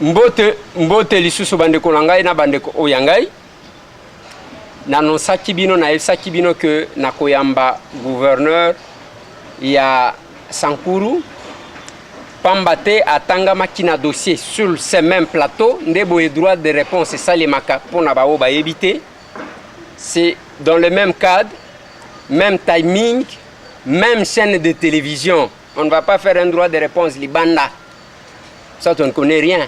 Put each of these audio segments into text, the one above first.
Mbote, mbote lisusu bandeko na ngai na bandeko oyo ya ngai. Nanonsaki bino, nayebisaki bino ke nakoyamba gouverneur ya Sankuru pamba te atangamaki na dossier sur ce même plateau. Nde boye droit de réponse esalemaka mpona baoyo bayebi te. C'est dans le même cadre, même timing, même chaîne de télévision. On ne va pas faire un droit de réponse libanda. Ça, tu ne connais rien.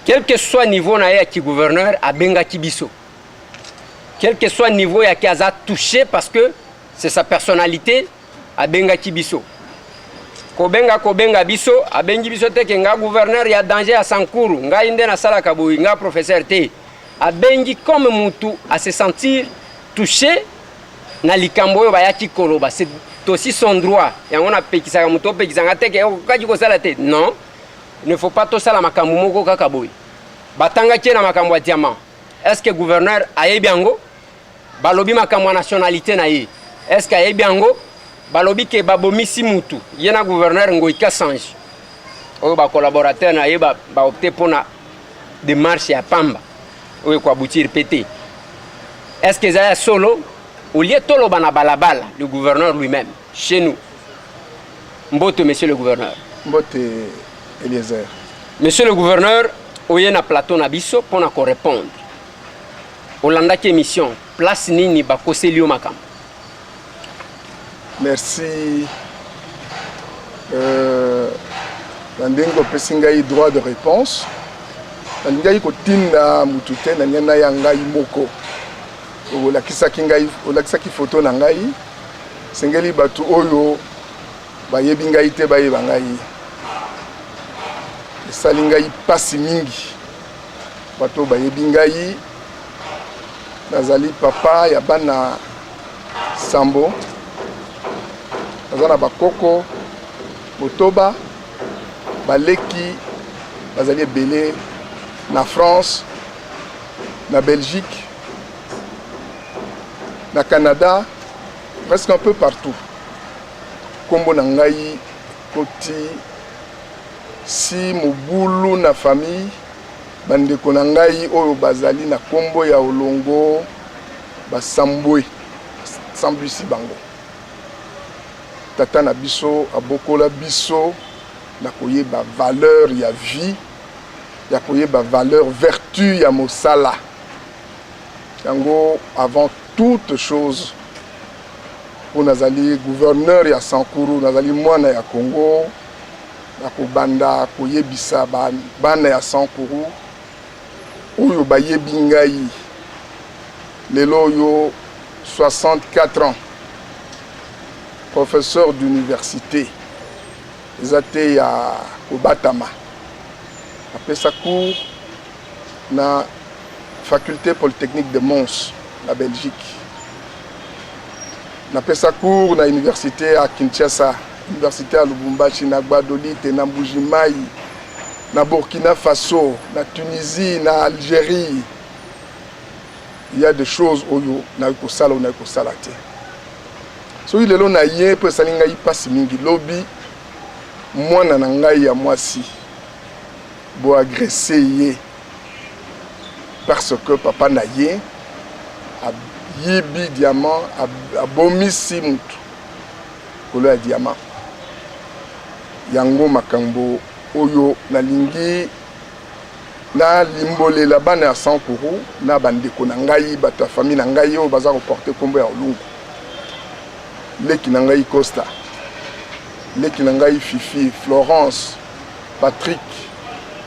Quel que soit niveau na ye ya ki gouverneur, abengaki biso. Quel que soit niveau ya ki aza touché, parce que c'est sa personnalité, abengaki biso. Kobenga, kobenga biso, abengi biso te ke nga gouverneur ya danger ya Sankuru, ngai nde nasalaka boye, nga professeur te. Abengi comme mutu a se sentir touché na likambo oyo bayaki koloba. C'est aussi son droit. Yango napekisaka moto opekisanga te ke okokaki kosala te. Non, il ne faut pas tosala makambo moko kaka boye. Batangaki ye na makambo ya diamant. Est ce que gouverneur ayebi yango? Balobi makambo ya nationalité na ye. Est ce que ayebi yango? Balobi ke babomisi mutu, ye na gouverneur Ngoi Kasange oyo bacollaborateur na ye baopte mpona démarche ya pamba oyo ekoaboutir mpe te. Est ce que eza ya solo? Au lieu toloba na balabala, le gouverneur lui-même chez nous. Mbote, monsieur le gouverneur. Mbote, Eliezer. Monsieur le gouverneur, oye na plateau na biso mpona korépondre. Olandaki émission, place nini bakoseli yo makambo? Merci na ndenge opesi ngai droit de réponse. Nalingaki kotinda mutu te, nalingai naya ngai moko. Olakisaki ngai, olakisaki foto na ngai. Sengeli bato oyo bayebi ngai te bayeba ngai. Esali ngai mpasi mingi. Bato oyo bayebi ngai, nazali papa ya bana 7, naza na bakoko 9, baleki bazali ebele na France, na Belgique, na Canada, presque un peu partout. Nkombo na ngai koti si mobulu na famille. Bandeko na ngai oyo bazali na nkombo ya Olongo basambwe, basambwisi bango. Tata na biso abokola biso na koyeba valeur ya vie, ya koyeba valeur, vertu ya mosala. Yango, avant toute chose, mpo nazali gouverneur ya Sankuru, nazali mwana ya Congo, nakobanda koyebisa bana ya Sankuru oyo bayebi ngai lelo oyo, 64 ans, professeur d'université, eza te ya kobatama. Apesa cours na Faculté polytechnique de Mons na Belgique, napesa cours na université ya Kinshasa, université ya Lubumbashi, na Gbadolite, na Mbujimayi, na Burkina Faso, na Tunisie, na Algérie. Il y a des choses oyo nayoki kosala, oyo nayoki kosala te. Soki lelo na ye mpo esali ngai mpasi mingi, lobi mwana na ngai ya mwasi boagresser ye parce que papa na ye ayibi diamant, abomisi mutu kolo ya diamant. Yango makambo oyo nalingi nalimbolela bana ya Sankuru na bandeko na ngai, bato ya famille na ngai oyo baza koporter nkombo ya Olungu. Leki na ngai Costa, leki na ngai Fifi, Florence, Patrick,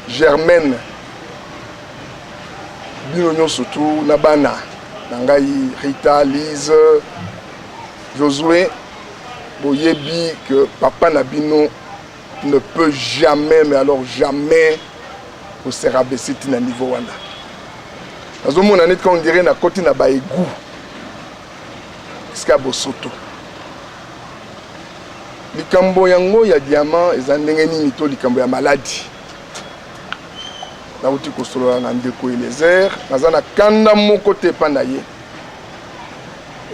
Germaine, bino nyonso tu na bana na ngai Rita, Lise, Josué, boyebi que papa na bino ne peut jamais, mais alors jamais, kose rabaisser ti na niveau wana. Nazomona neti on dirait nakoti na baégout esika bosoto. Likambo yango ya diamant eza ndenge nini to likambo ya maladi? Nauti kosolola na ndeko Elezer. Naza na kanda moko te epa na ye.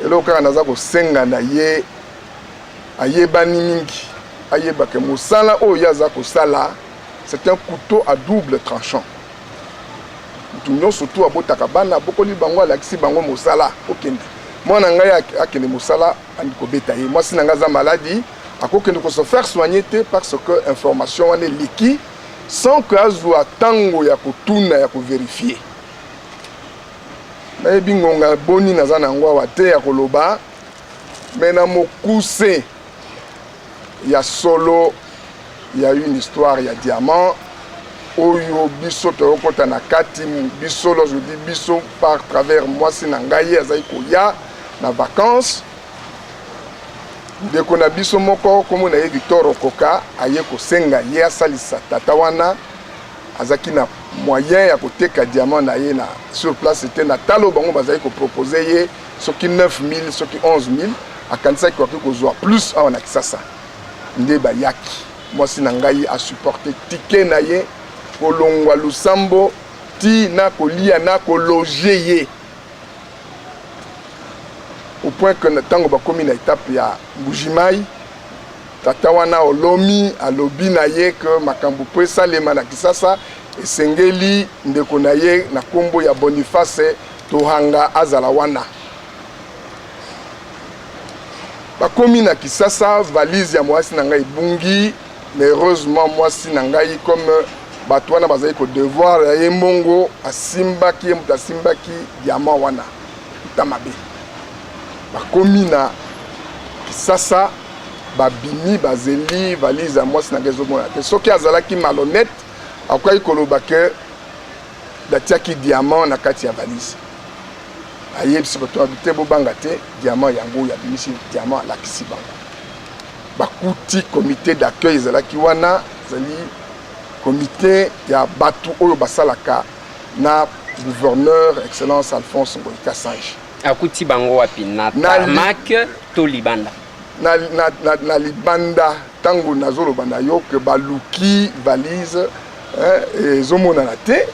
Eloko kaka naza kosenga na ye, ayebani mingi, ayebake mosala oyo ye aza kosala. C'est un couteau à double tranchant. Moto nyonso tu abotaka bana, abokoli bango, alakisi bango mosala, okende. Mwana ngai akende mosala, andi kobeta ye. Mwasi na ngai aza maladi, akokende ko se faire soigner te parce que information wana eleki sans que azwa ntango ya kotuna, ya kovérifier. Nayebi ngonga boni naza na yango awa te ya koloba, me na mokuse ya solo ya une histoire ya diamant oyo biso toyokota na kati. Biso, lorsque je dis biso, par travers mwasi na ngai azali koya na vacances, ndeko na biso moko, kombo na ye Victor Okoka, aye kosenga ye asalisa tata wana. Azalaki na moyen ya koteka diamant na ye na sur place te. Na talo bango bazali koproposer ye soki 9000, soki 11 000, akanisaki koki kozwa plus awa na Kisasa. Nde bayaki, mwasi na ngai asupporte ticket na ye kolongwa Lusambo ti na kolia na kologer ye, au point que ntango bakomi na étape ya Mbujimai, tata wana olomi alobi na ye ke makambo mpo esalema na Kisasa, esengeli ndeko na ye na nkombo ya Boniface Tohanga azala wana. Bakomi na Kisasa, valise ya mwasi na ngai ebungi. Mais heureusement, mwasi na ngai, comme bato wana bazali kodevoir ya ye mbongo, asimbaki ye, moto asimbaki diamant wana ta mabe. Bakomi na Kisasa, babimi, bazeli valise ya mwasi na ngai, ezomona te. Soki azalaki malhonnête, akokaki koloba ke batiaki diamant na kati ya valise. Ayebisi bato abi te: "Bobanga te, diamant yango oyo." Abimisi diamant, alakisi bango. Bakuti comité d'accueil ezalaki wana, ezali comité ya bato oyo basalaka na gouverneur, Excellence Alphonse Ngoyi Kasanji. Akuti bango wapi? Na tarmac to libanda? Na libanda. Ntango nazoloba na yo ke baluki valise, ezomonana te,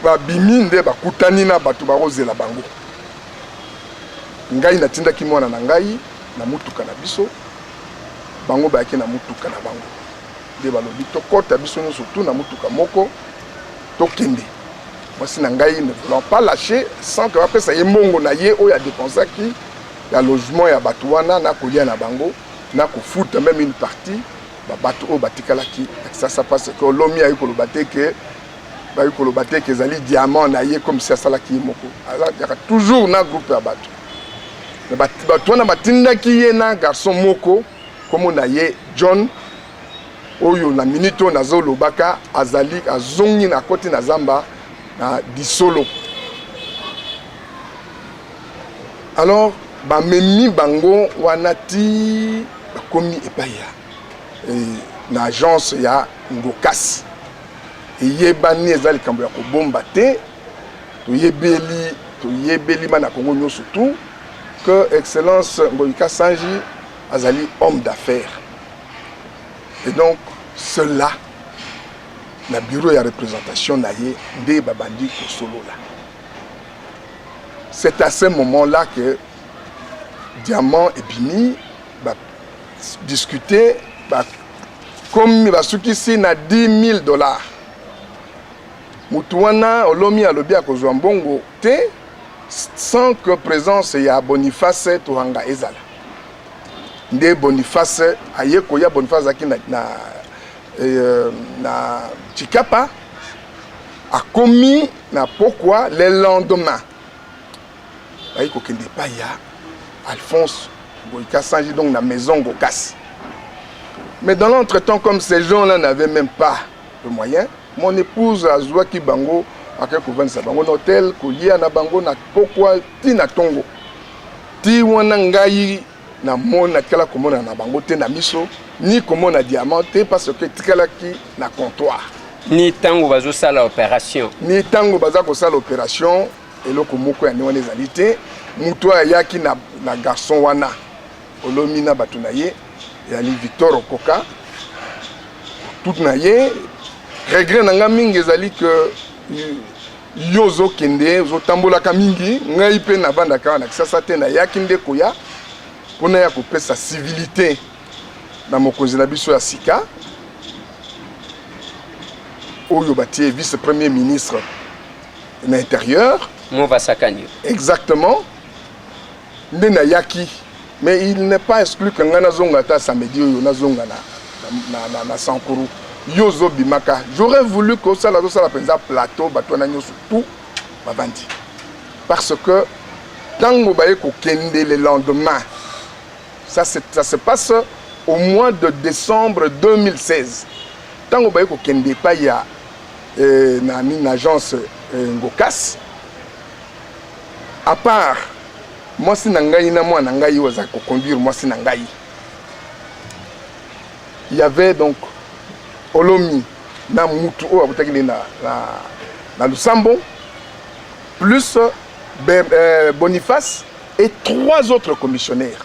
babimi nde bakutani na bato bakozela bango. Ngai natindaki mwana na ngai na mutuka na biso, bango bayaki na mutuka na bango. Nde balobi tokɔta biso nyonso tu na mutuka moko, tokende. Mwasi na ngai ne voulant pas lâcher sans que bapesa ye mbongo na ye oyo adépensaki ya logement ya bato wana, na kolia na bango, na kofuta même une partie babato oyo batikalaki na Kisasa, parce que olomi ayi koloba te ke bayi koloba te ke ezali diamant na ye, comme si asalaki ye moko. Azalaka toujours na groupe ya bato. Bato wana batindaki ye na garçon moko, kombo na ye John, oyo na minute oyo nazolobaka azali azongi na koti na zamba na Disolo. Alors bamemi bango wana ti bakomi epai ya na agence ya Ngokasi. Eyebani, eza likambo ya kobomba te, toyebeli bana Kongo nyonso tu que Excellence Ngoyi Kasanji azali homme d'affaires. Et donc cela, na bureau ya représentation na ye nde babandi kosolola. C'est à ce moment là que diamant ebimi. Badiscute, bakomi, basukisi na 10 000 $. Motu wana olomi alobi akozwa mbongo te sans que présence ya Boniface Tohanga ezala. Nde Boniface aye koya. Boniface azalaki na Tshikapa, akomi na pokwa le lendemain. Bayi kokende epai ya Alphonse Ngoyi Kasanji, donc na maison Ngokasi. Mais dans l'entretemps, comme ces gens-là n'avaient même pas de moyens, mon épouse azwaki bango, akei kovandisa bango na hotel, kolia na bango na pokwa ti na ntongo. Ti wana ngai namona, tikala komona na bango te na miso, ni komona diamant te, parce que etikalaki na comptoir. Ni ntango bazosala opération? Ni ntango baza kosala opération, eloko moko ya ndenge wana ezali te. Moto oyo ayaki na garçon wana olomi na bato na ye ezali Victor Okoka. Tout na ye, regret na nga mingi ezali ke yo ozokende, ozotambolaka mingi, ngai mpe navandaka awa na Kisasa te. Nayaki nde koya mpona ya kopesa civilité na mokonzi na biso ya sika. Oyo batie vice premier ministre na intérieur. Mova Sakani. Exactement. Nde nayaki, mais il n'est pas exclu que ngai nazonga ata samedi oyo, nazonga na Sankuru. Yo ozobimaka, j'aurais voulu que osala, tosala mpenza plateau, bato wana nyonso tout bavandi, parce que ntango baye kokende le lendemain, ça se passe au mois de décembre 2016, ntango baye kokende epai ya na nini, agence Ngokas, à part mwasi na ngai na mwana na ngai oyo aza koconduire mwasi na ngai, il y avait donc Olomi na mutu oyo akutaki nde na Lusambo, plus Boniface et trois autres commissionnaires.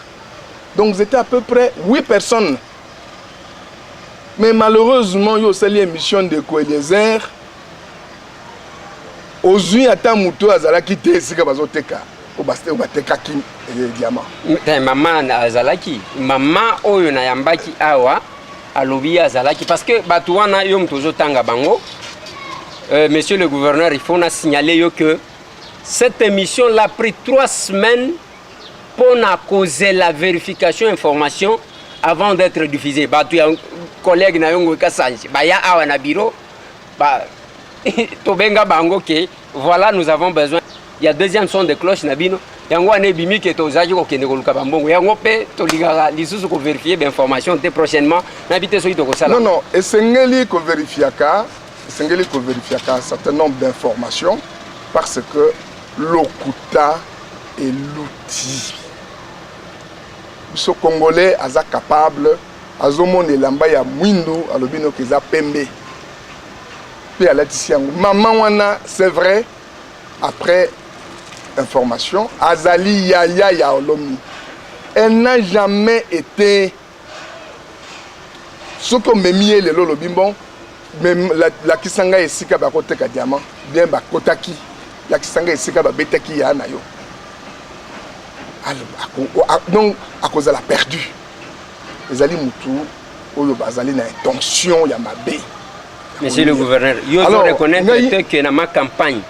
Donc c'était à peu près huit personnes. Mais malheureusement, yo osali émission, ndeko Eliezer, ozwi ata motu oyo azalaki te esika bazoteka, oyo batekaki diamant. Mama azalaki, mama oyo nayambaki awa alobi ye azalaki, parce que bato wana yo moto ozotanga bango. Monsieur le gouverneur, il faut na signaler yo que cette émission là pris 3 semaines mpona kozela vérification information avant d'être diffusée. Bato ya collègue na yo Ngoy Kasanji baya awa na bureau ba, tobenga bango ke voilà, nous avons besoin ya deuxième son de cloche na bino. Yango wana ebimi ke tozalaki kokende koluka bambongo yango, mpe tolingaka lisusu kovérifier bainformation te. Prochainement nayebi te soki tokosala. Non, esengeli kovérifiaka, esengeli kovérifiaka un certain nombre d'informations, parce que lokuta eluti biso. Congolais aza capable, azomona elamba ya mwindu, alobi noki eza pembe mpe alatisi yango mama wana. C'est vrai, après information, azali yaya ya Olomi. Elle n'a jamais été. Soki omemi ye lelo, olobi bon, lakisa ngai esika bakoteka diamant, bien bakotaki, lakisa ngai esika babetaki ya na yo, donc akozala perdu. Ezali mutu oyo bazali na intention ya mabe. Monsieur le gouverneur, yo ozo reconnaître te que na ma campagne,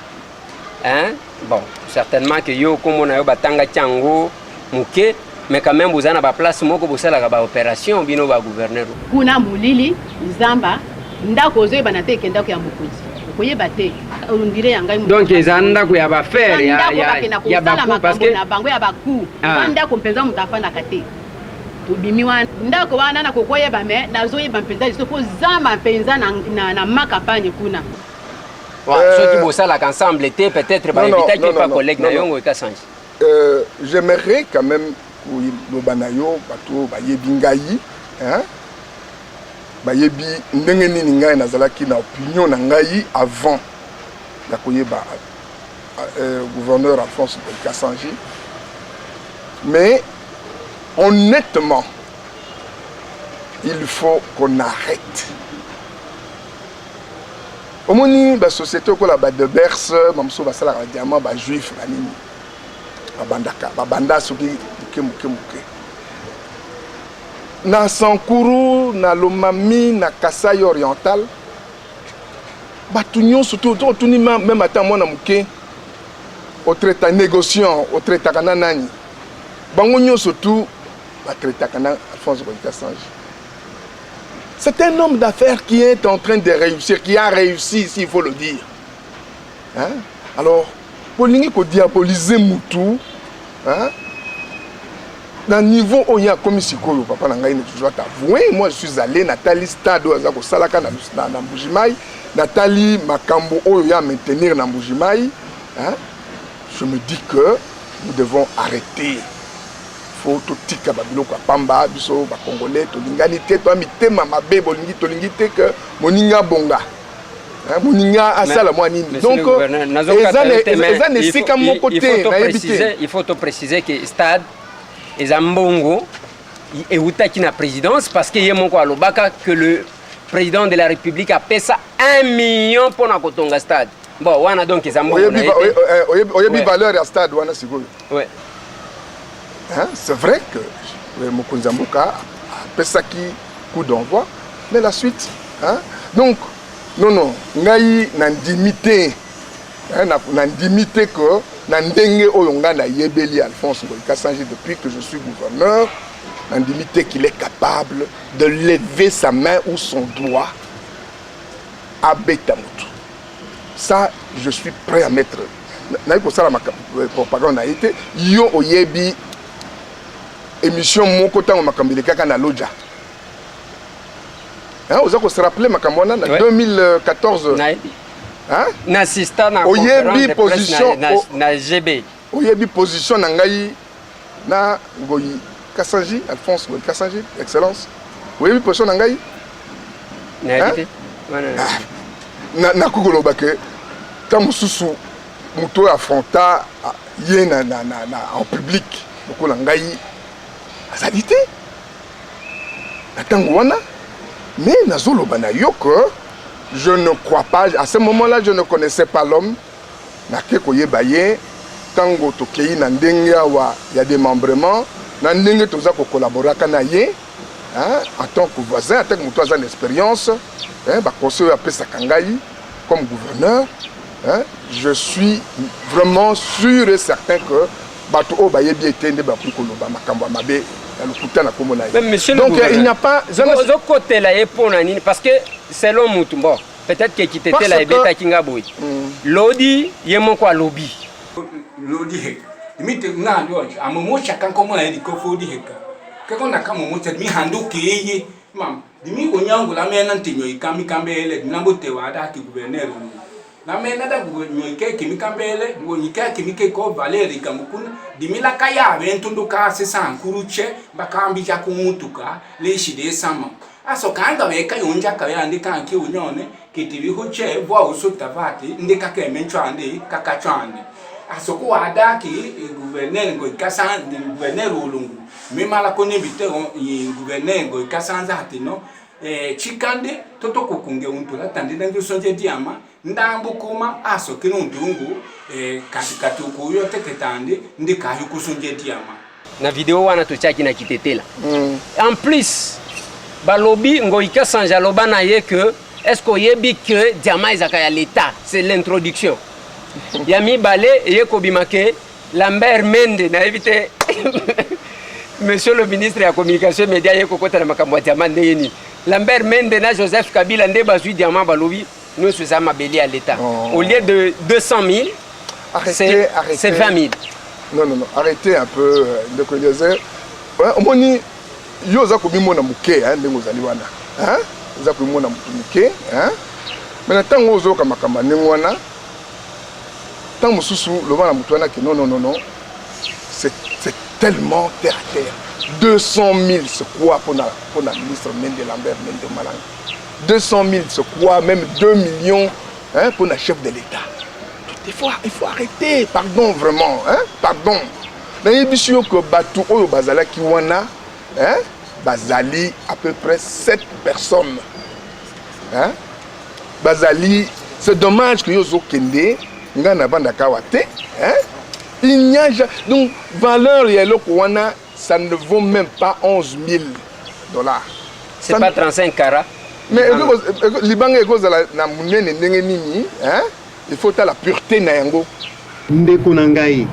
hein, bon, certainement que yo komona yo batangaki yango moke, mais quand même boza na baplace moko bosalaka baopération, bino bagouverneur. Kuna molili, nzamba, ndako ozoyebana te, ekendako ya mokonzi, okoyeba te, ondire ya ngai. Donc eza ndako ya baaffaires ya baku, parce que na bango ya baku eza ndako mpenza moto afandaka te. Tobimi wana, ndako wana nakokoyeba, me nazoyeba mpenza liso mpo zamba mpenza na ma campagne kuna. Soki bosalaka ensemble te, peut-être bainvitaki pa collègue na yo Kasanji. J'aimerais quand même koloba na yo, bato oyo bayebi ngai, bayebi ndenge nini ngai nazalaki na opinion na ngai avant ya koyeba gouverneur Alphonse Kasanji. Mais honnêtement, il faut qu'on arrête. Omoni basociété okola baDe Beers, bamosusu basalaka badiamant, bajuif, banini, babandaka, babanda soki moke moke moke na Sankuru, na Lomami, na Kasai Oriental. Bato nyonso otuni, même ata mwana moke, otraita négociant, otraitaka na nani? Bango nyonso tu batraitaka na Alphonse Ngoy Kasanji. C'est un homme d'affaires qui est en train de réussir, qui a réussi, s'il faut le dire, hein? Alors bolingi kodiaboliser mutu, hein? Na niveau oyo akomi sikoyo, papa na ngai, je dois t'avouer, moi je suis allé, natali stade oyo aza kosalaka na Mbujimai, natali makambo oyo ya maintenir na Mbujimai, hein? Je me dis que nous devons arrêter. Faut totika babiloko ya pamba. Biso bacongolais tolingani te, toya mitema mabe, bolingi tolingi te ke moninga abonga, moninga asala mwa nini. Donc eza na esika moko te, nayebi te. Il faut topréciser que stade eza mbongo eutaki na présidence, parce que ye moko alobaka que le président de la République apesa 1 million mpona kotonga stade. Bon, wana donc eza mbongo na ye te. Oyebi valeur ya stade wana sikoyo? Ouais. Hein? C'est vrai que mokonzi ya mboka apesaki coup d'envoi, mais la suite, hein? Donc Non non, ngai nandimi te, nandimi te que na ndenge oyo ngai nayebeli Alphonse Ngoyi Kasanji depuis que je suis gouverneur, nandimi te qu'il est capable de lever sa main ou son doigt abeta motu. Ça, je suis prêt à mettre nayi kosala propagande na ye te. Yo oyebi émission moko ntango makambo elekaka na Loja, hein, oza kose rappeler makambo wana na 2014? Nayebi. Hein? N'assista na oyebi position na GB. Oyebi position na ngai na Ngoyi Kasanji, Alphonse Ngoyi Kasanji, excellence. Oyebi position na ngai? Nayebi te. Nakoki koloba ke ntango mosusu moto oyo affronta ye na en public lokola ngai azali te na ntango wana. Mais nazoloba na yo que je ne crois pas. À ce moment là, je ne connaissais pas l'homme. Nake koyeba ye ntango tokei na ndenge awa ya démembrement, na ndenge toza kokolaboraka na ye, hein, en tant que voisin, en tant que moto aza na expérience, hein, baconseil oyo apesaka ngai comme gouverneur, hein, je suis vraiment sûr et certain que bato oyo bayebi ete nde bakoki koloba makambo ya mabe ya lokuta na kombo na ye. Donc il n'y a pas Ozokotela ye mpo na nini? Parce que selon mutu, bon, peut-être ke Kitetela ebetaki nga boye, lodi ye moko alobi. Lodi heka mite nga ndo amomo chaka nkomo na yedi kofo di heka keko na kamo mo mi hando keye mam dimi onyango la mena ntinyo ikami kambele dinambo tewa da ki gouverneur la mena da nyo ke kimi kambele ngo nyika kimi ke ko Valeri kamukuna dimila kaya bentundu ka sesa nkuru che bakambi ja kumutuka leshi de sama aso kanga beka yonja kaya ndi kanki unyone kitibi huche bwa usuta vati ndi kaka emenchwa ndi kaka chwande asoko wadaki gouverneur ngo ikasa ndi gouverneur ulungu mimala kone bite gouverneur ngo ikasanza hatino chikande toto kukunge untu latande nangi sonje diama ndambu kuma aso kino untungu kati kati ukuyo teketande ndi kayu kusonje diama. Na video wana totiaki na Kitetela. En plus balobi Ngoyi Kasanji aloba na ye que est-ce que oyebi que diamant ezalaka ya l'État? C'est l'introduction ya mibale eye kobima ke Lambert Mende, nayebi te monsieur le ministre ya communication média ye kokota na makambo ya diamant ndenge nini. Lambert Mende na Joseph Kabila nde bazwi diamant, balobi nyonso eza mabele ya l'État. Oh. Au lieu de 200 000, Arrêtez, arrêtez. c'est 20 000. Non, non, non, arrêtez un peu, ndeko Eliezer. Ouais, omoni yo oza komimona moke, hein, ndenge ozali wana, hein? Oza komimona motu moke, hein? Mais na ntango ozoyoka makambo ya ndenge wana, ntango mosusu loba na motu wana ke non, non, non, non, c'est tellement terre à terre. 200 000, c'est quoi pour la ministre Mende, Lambert Mende Malanga? 200 000, c'est quoi? Même 2 millions, hein, pour la chef de l'État. Il faut arrêter, pardon vraiment, hein, pardon. Nayebisi yo ke bato oyo bazalaki wana, hein, bazali à peu près 7 personnes, hein, bazali. C'est dommage que yo ozokende, ngai navandaka awa te, hein? Il n'y a donc valeur ya eloko wana, ça ne vaut même pas 11 000 $. C'est pas 35 carats. Mais libanga ekozala na monene ndenge nini, hein? Il faut tala pureté na yango. Ndeko na ngai,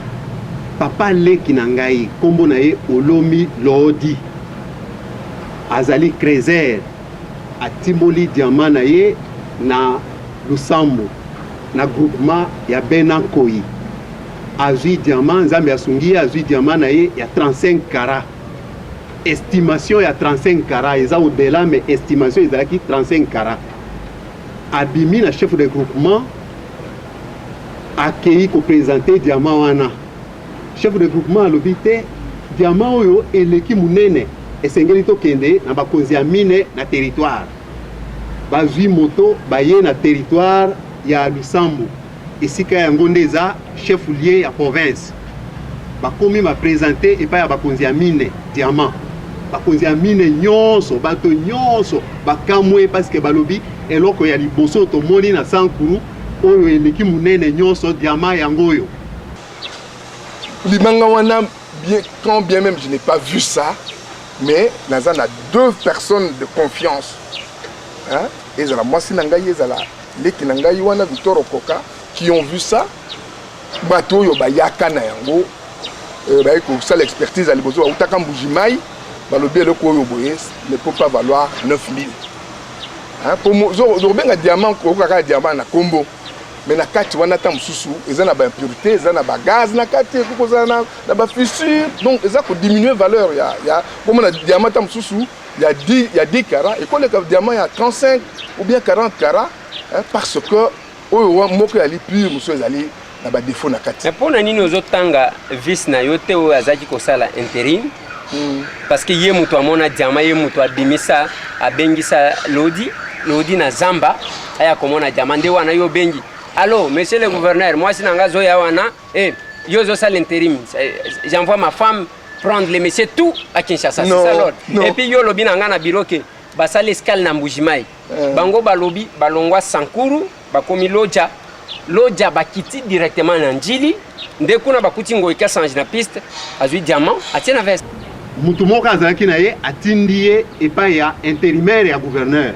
papa leki na ngai, nkombo na ye Olomi Lodi, azali creuseur, atimboli diamant na ye na Lusambo, na groupement ya Bena Nkoi. Azwi diamant, Nzambe asungi ye, azwi diamant na ye ya 35 carats. Estimation ya 35 carats eza au-delà, mais estimation ezalaki 35 carats. Abimi na chef de groupement, akei koprésenter diamant wana. Chef de groupement alobi te, diamant oyo eleki monene, esengeli tokende na bakonzi ya mine na territoire. Bazwi moto, baye na territoire ya Lusambo, esika yango nde eza chef lieu ya province. Bakomi, baprésenter epai ya bakonzi ya mine diamant. Bakonzi ya mine nyonso, bato nyonso bakamwe, parce que balobi eloko ya liboso tomoni na Sankuru oyo eleki monene nyonso, diamant yango oyo. Libanga wana, bien, quand bien même je n'ai pas vu ça, mais naza na deux personnes de confiance, hein? Ezala mwasi na ngai, ezala leki na ngai wana Victor Okoka, qui ont vu ça. Bato oyo bayaka na yango, baye kosala expertise ya liboso, bautaka Mbuji-Mayi, balobi eloko oyo boye ne peut pas valoir 9000. Hein, obenga diamant, okoka kaka diamant na kombo, mais na kati wana ata mosusu eza na baimpurité, eza na bagaz na kati, ekoki kozala na bafissure, donc eza kodiminue valeur ya komona diamant. Ata mosusu ya 10 carats ekoleka diamant ya 35 ou bien 40 carats, hein, parce que oyo moko ezali pure, mosusu ezali na badéfaut na kati. Mais mpo na nini ozotanga vice na yo te, oyo azalaki kosala intérim? Parce que ye moto amona diamant, ye moto abimisa, abengisa Lodi, Lodi na zamba aya komona diamant. Nde wana yo obengi: "Allo, monsieur le gouverneur, mwasi na nga azoya wana." Eh, yo ozosala intérim: "J'envoie ma femme prendre les messieurs tout à Kinshasa." C'est ça l'ordre. Et puis yo olobi na nga na bureau ke basali escale na Mbujimai. Bango balobi balongwa Sankuru, bakomi Loja, Loja bakiti directement na Njili, nde kuna bakuti Ngoi Kasange na piste, azwi diamant, atie na veste. Mutu moko azalaki na ye, atindi ye epai ya intérimaire ya gouverneur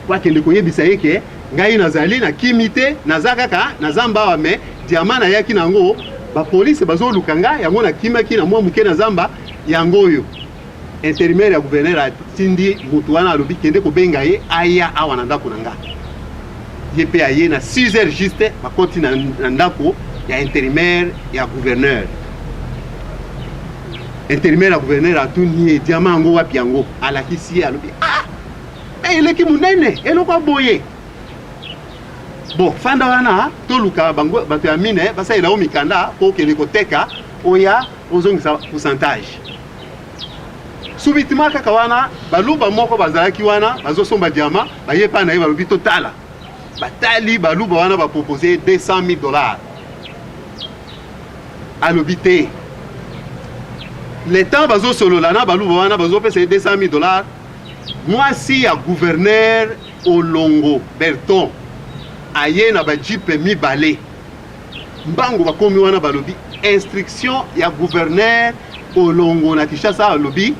po akende koyebisa ye ke ngai nazali nakimi te, naza kaka na zamba awa, mais diamant nayaki nango, bapolisi bazoluka ngai, yango nakimaki na mwa moke na zamba yango oyo. Intérimaire ya gouverneur atindi motu wana, alobi: "Kende kobenga ye aya awa na ndako na nga." Ye mpe aye na 6 heures juste, bakoti na ndako ya intérimaire ya gouverneur. Intérimaire ya gouverneur atuni ye: "Diamant yango wapi?" Yango alakisi ye, alobi: "Ah, me eleki monene, eloko boye. Bon, fanda wana, toluka bango bato ya mine basalela yo mikanda mpo okende koteka, oya ozongisa pourcentage." Subitement kaka wana, baluba moko bazalaki wana bazosomba diamant, baye epai na ye, balobi: "Totala." Batali, baluba wana bapropose 200 000 $. Alobi te. Le temps bazosolola na baluba wana, bazopesa ye 200 000 $, mwasi ya gouverneur Olongo Berton aye na bajeep mibale. Mbango bakomi wana, balobi instruction ya gouverneur Olongo na Kinshasa, alobi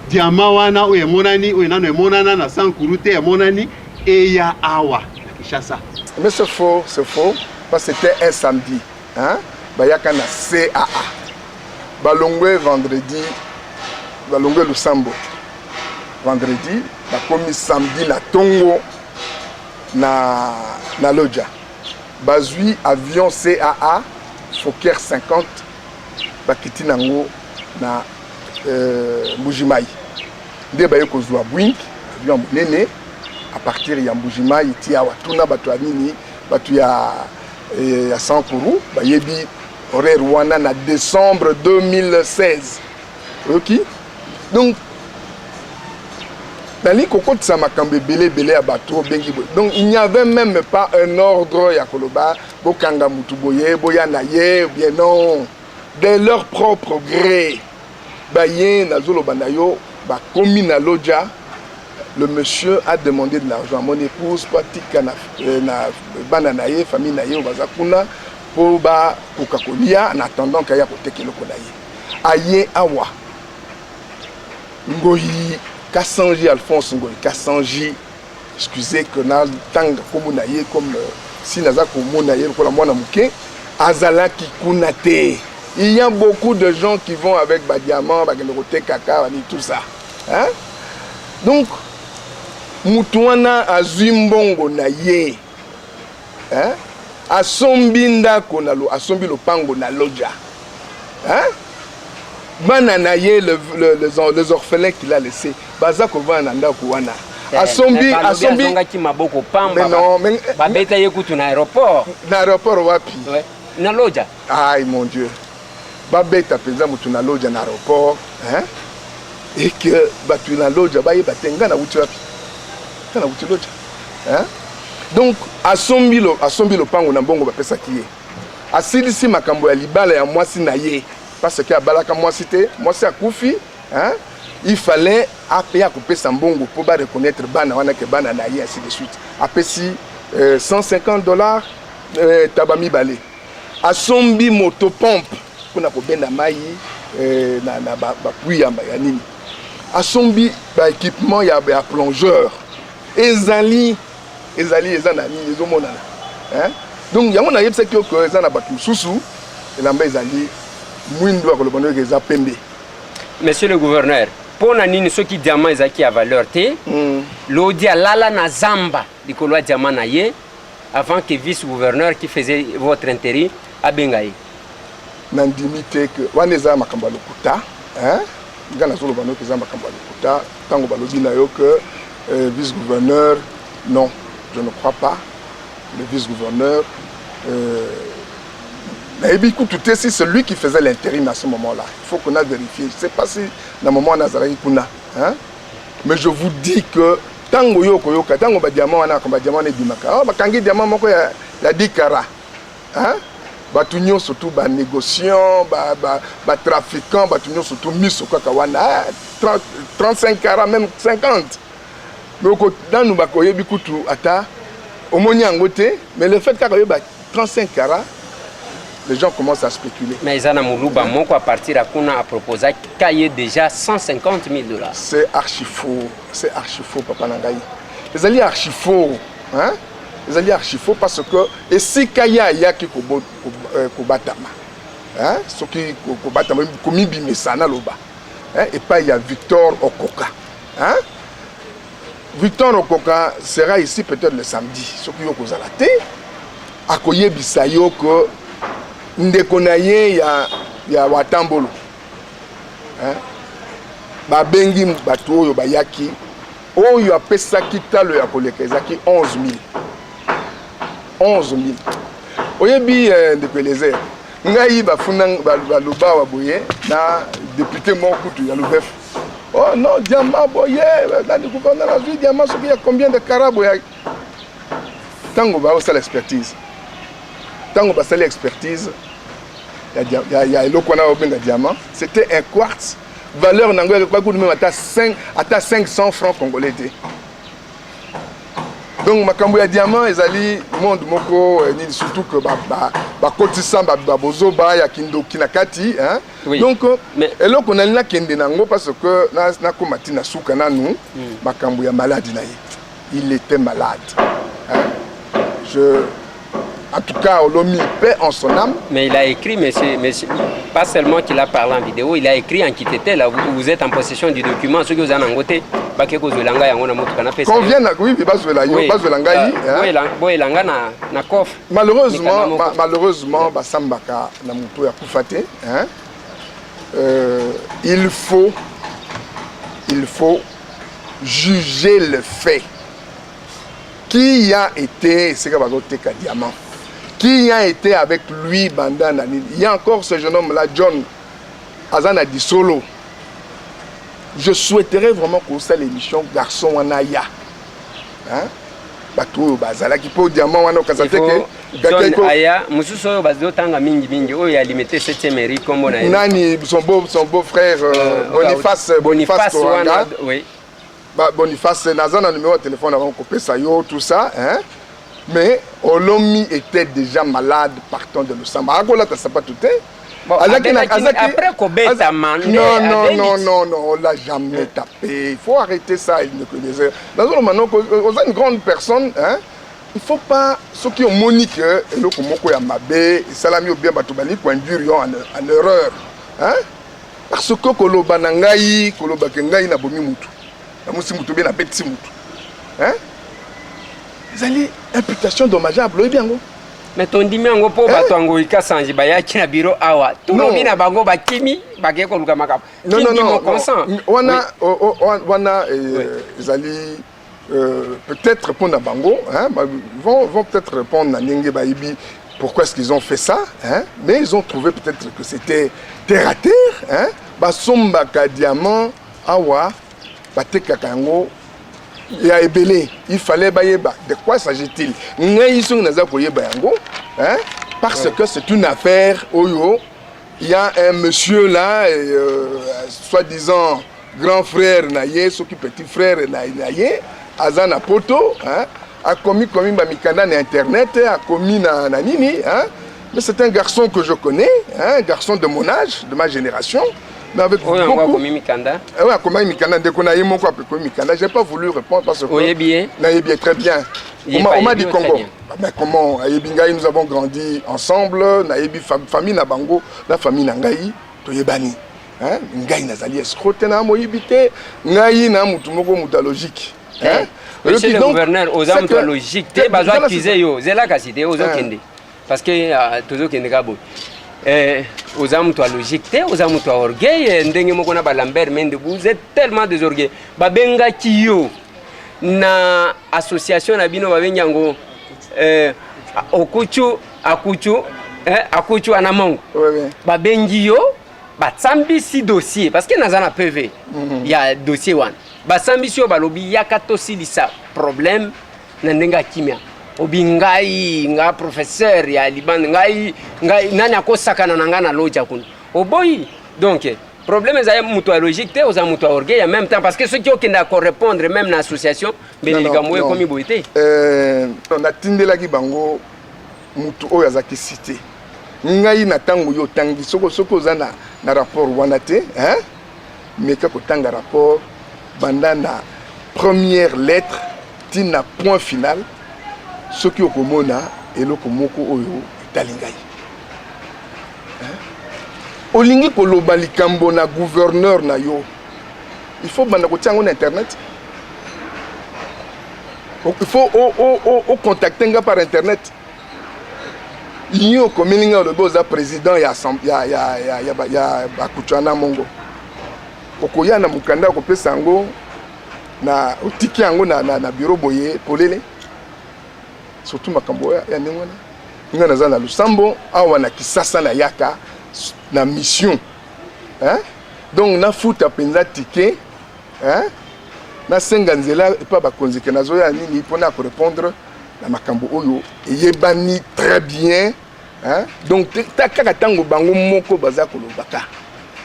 diamant wana oyo emonani, oyo nano emonana na Sankuru te, emonani, eya awa na Kinshasa. Mais c'est faux, c'est faux, parce que c'était un samedi, hein? Bayaka na CAA, balongwe vendredi, balongwe lusambo vendredi, bakomi samedi na ntongo na Loja, bazwi avion CAA Fokker 50, bakiti nango na Mbujimai, nde baye kozwa Boeing, avion ya monene, à partir ya Mbujimai ti awa. Tuna bato ya nini, bato ya Sankuru bayebi horaire wana na décembre 2016. Oyoki? Donc nalingi kokotisa makambo ebele ebele ya bato obengi boye. Donc il n'y avait même pas un ordre ya koloba bokanga mutu boye, boya na ye bien. Non, de leur propre gré baye. Nazoloba na yo, bakomi na Loja, le monsieur a demandé de l'argent à mon épouse po atika na bana na ye, famille na ye oyo baza kuna, mpo bakoka kolia en attendant kaya koteka eloko na ye. Aye awa, Ngoi Kasanji, Alphonse Ngoi Kasanji, excusez que natanga nkombo na ye comme si naza komona ye lokola mwana moke, azalaki kuna te. Il y a beaucoup de gens qui vont avec badiamant, bakende kotekaka bani, tout ça, hein? Donc mutu wana azwi mbongo na ye, hein? Asombi ndako na lo, asombi lopango na Loja, hein? Bana na ye, les orphelins qu'il a laissé, baza kovanda na ndako wana. Asombi, asombi. Azongaki maboko pamba. Mais non, mais babeta ye kutu na aéroport. Na aéroport wapi? Ouais. Na Loja. Ai mon Dieu, babeta mpenza motu na Loja na aéroport, hein? Et que bato na Loja bayeba te ngai nawuti wapi, ngai nawuti Loja, hein? Donc asombi lopango na mbongo bapesaki ye, asilisi makambo ya libala ya mwasi na ye, parce que abalaka mwasi te, mwasi akufi, hein? Il fallait ape akopesa mbongo mpo bareconnaître bana wana ke bana na ye, ainsi de suite. Apesi 150 $, taba mibale, asombi motopompe mpona kobenda mai na bapuits ya nini, asombi baéquipement ya plongeur. Ezali ezali eza na nini ezomonana, hein? Donc yango nayebisaki yo ke eza na bato mosusu elamba ezali mwindu, akoloba ndoki eza pembe. Monsieur le gouverneur, mpo na nini soki diamant ezalaki ya valeur te, Lodi alala na zamba likolo ya diamant na ye avant que vice gouverneur qui faisait votre intérim abenga ye? Nandimi te ke wana eza makambo ya lokuta, hein? Nga nazoloba noki eza makambo ya lokuta. Ntango balobi na yo ke vice gouverneur, non, je ne crois pas. Le vice gouverneur, nayebi kutu te si c'est lui qui faisait l'intérim à ce moment là. Il faut qu'on a vérifié. Je sais pas si na moment wana azalaki kuna, hein? Mais je vous dis que ntango yo okoyoka, ntango badiamant wana, makambo ya diamant wana ebimaka, oh, bakangi diamant moko ya 10 carats, hein? Bato nyonso tu, banégociant, batrafiquant, bato nyonso tu miso kaka wana, ah, 30, 35 carats, même 50. Mais nanu bakoyebi kutu ata omoni yango te, mais le fait kaka oyeba 35 carats, les gens commencent à spéculer. Mais eza na moluba moko à partir ya kuna aproposaka ye déjà 150 000 $. C'est archi faux, c'est archi faux, papa na ngai. Ezali archi faux, hein? Ezali archi faux parce que esika ye ayaki kobatama, hein? Soki kobatama, komibimisa, naloba, hein? Epai ya Victor Okoka, hein? Victor Okoka sera ici peut-être le samedi. Soki yo kozala te, akoyebisa yo ke ndeko na ye ya Watambolo, hein? Babengi bato oyo bayaki, oyo apesaki talo ya koleka ezalaki 11 000, 11 000. Oyebi, ndeko Elezer, ngai bafunda, baloba awa boye na député moko kutu ya Lubef: "Oh non, diamant boye, nani, gouverneur azwi diamant soki ya combien de carats boye." Ntango baosala expertise, ntango basali expertise ya eloko wana obenga diamant, c'était un quartz, valeur nango bakutu même ata 5, ata 500 francs congolais te. Donc makambo ya diamant ezali monde moko nini, surtout que bakotisa babozoba ya kindoki na kati, hein? Oui. Donc eloko nali nakende nango parce que nakóma ti na suka nanu, makambo ya maladi na ye, il était malade, hein? Je en tout cas, olomi, paix en son âme. Mais il a écrit, monsieur, monsieur, pas seulement qu'il a parlé en vidéo, il a écrit en Kitete, là, vous êtes en possession du document, ce que vous avez en bake kozwela ngai yango na motuka, napesa. Qu'on vienne, oui, bazwela yo, bazwela ngai, hein. Boyelanga na coffre. Malheureusement, Mikanda moko. Malheureusement, basambaka na moto ya kufa te, hein? Il faut juger le fait qui a été esika bazoteka diamant, qui a été avec lui banda na nini. Il y a encore ce jeune homme là, John, aza na disolo. Je souhaiterais vraiment kosala émission, garçon wana ya, hein? Bato oyo bazalaki mpo diamant wana okaza te ke John aya mosusu oyo bazotanga mingimingi, oyo ya Limete 7e mairie, kombo na ye? Nani, son beau frère, Boniface. Boniface Toanga. Wana, oui. Ba, Boniface naza na numéro ya téléphone avant kopesa yo tout ça, hein? Mais Olomi était déjà malade partant de Lusamba, akolata sapatu te. Bon, après kobetama. Non, non, non, non, non, on l'a jamais tapé. Il faut arrêter ça. Il ne connaissait nazoloba noko oza une grande personne, hein? Il faut pas, soki omoni ke eloko moko ya mabe esalami, ou bien bato balingi koinduire yo en erreur, hein? Parce que koloba na ngai, koloba ke ngai nabomi mutu, namusi mutu, bien nabetisi mutu, hein? Ezali imputation dommageable, oyebi yango. Mais tondimi yango mpo bato yango ikasanji bayaki na biro awa, tolobi na bango, bakimi, bakei koluka makambo. Non, non, non, non. Wana wana ezali peut-être mpo na bango, hein, vont peut-être répondre na ndenge bayebi pourquoi est-ce qu'ils ont fait ça, hein, mais ils ont trouvé peut-être que c'était terre à terre, hein, basombaka diamant awa, batekaka yango ya ebele. Il fallait bayeba de quoi s'agit-il. Ngai soki naza koyeba yango, hein, parce que c'est une affaire oyo il y a un monsieur là, soi-disant grand frère na ye, soki petit frère na ye, aza na poto, hein, akomi komi bamikanda na internet, akomi na nini, hein. Mais c'est un garçon que je connais, hein, un garçon de mon âge, de ma génération. Mais avec Oyo yango beaucoup akomi mikanda. Eh ouais, akomaki mikanda, ndeko na ye moko akomi mikanda. J'ai pas voulu répondre parce que Oyebi ye? Nayebi ye très bien. Ye Oma, pa Oma ayebi du yo très Congo. bien. Mais comment ayebi ngai? Nous avons grandi ensemble. Nayebi famille na bango, na famille na ngai, toyebani. Hein? Ngai nazali escroc te, na moyibi te. Ngai na mutu moko, mutu ya logique. Hein? Monsieur Oyoki le donc, gouverneur, oza c'est moto ya que- logique te, bazo Zala accuse yo. Zela kasi te, ozokende. Parce que tozokende ka boye. Oza moto ya logique te, oza moto ya orgueil, ndenge moko na ba Lambert Mende, vous êtes tellement des orgueils. Babengaki yo na association na bino, babengi yango Okuchu Akuchu, Akuchu Anamongo. Ouais. Babengi yo, basambisi dossier, parce que naza na PV ya dossier wana. Basambisi yo, balobi yaka tosilisa problème na ndenge ya kimia. Obi ngai, nga professeur ya libanda, ngai nani akosakana na ngai na loja kuna? Oboyi. Donc problème ezali moto ya logique te, oza moto ya orgueil en même temps, parce que soki okendaka korépondre même na association, mbele Non, non, likambo oyo non. ekomi boye te. Natindelaki bango mutu oyo azalaki cité. Ngai na ntango yo otangi, soki oza na rapport wana te, hein? Meka kotanga rapport banda na première lettre ti na point final, soki okomona eloko moko oyo etali ngai. Hein? Olingi koloba likambo na gouverneur na yo, il faut banda kotia yango na internet, il faut ocontacte nga par internet. Yo okomeli nga, olobi oza président ya Bakutswana Mongo, okoya na mokanda ya kopesa yango na otiki yango na bureau boye polele. Surtout makambo ya ndenge wana, nga naza na Lusambo awa na Kisasa, nayaka na mission, hein? Donc nafuta mpenza ticket, hein? Nasenga nzela epa bakonzi ke nazoya nini mpona korépondre na makambo oyo eyebani très bien, hein? Donc ta kaka ntango bango moko baza kolobaka,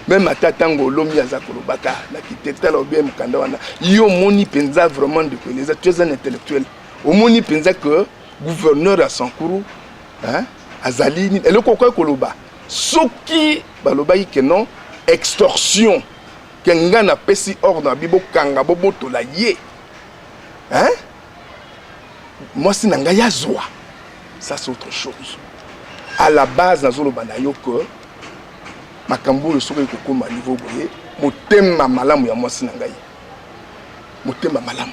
même ata ntango olomi aza kolobaka naki te. Tala obie mokanda wana, yo omoni mpenza vraiment, ndeko Eleza, tu es un intellectuel, omoni mpenza que gouverneur ya Sankuru, hein, azali nini? Eloko okoki koloba, soki balobaki ke non, extorsion, ke nga napesi ordre na bi bokanga, bobotola ye, hein? Mwasi na ngai azwa, ça c'est autre chose. À la base, nazoloba na yo ke makambo oyo soki ekokóma niveau boye, motema malamu ya mwasi na ngai, motema malamu,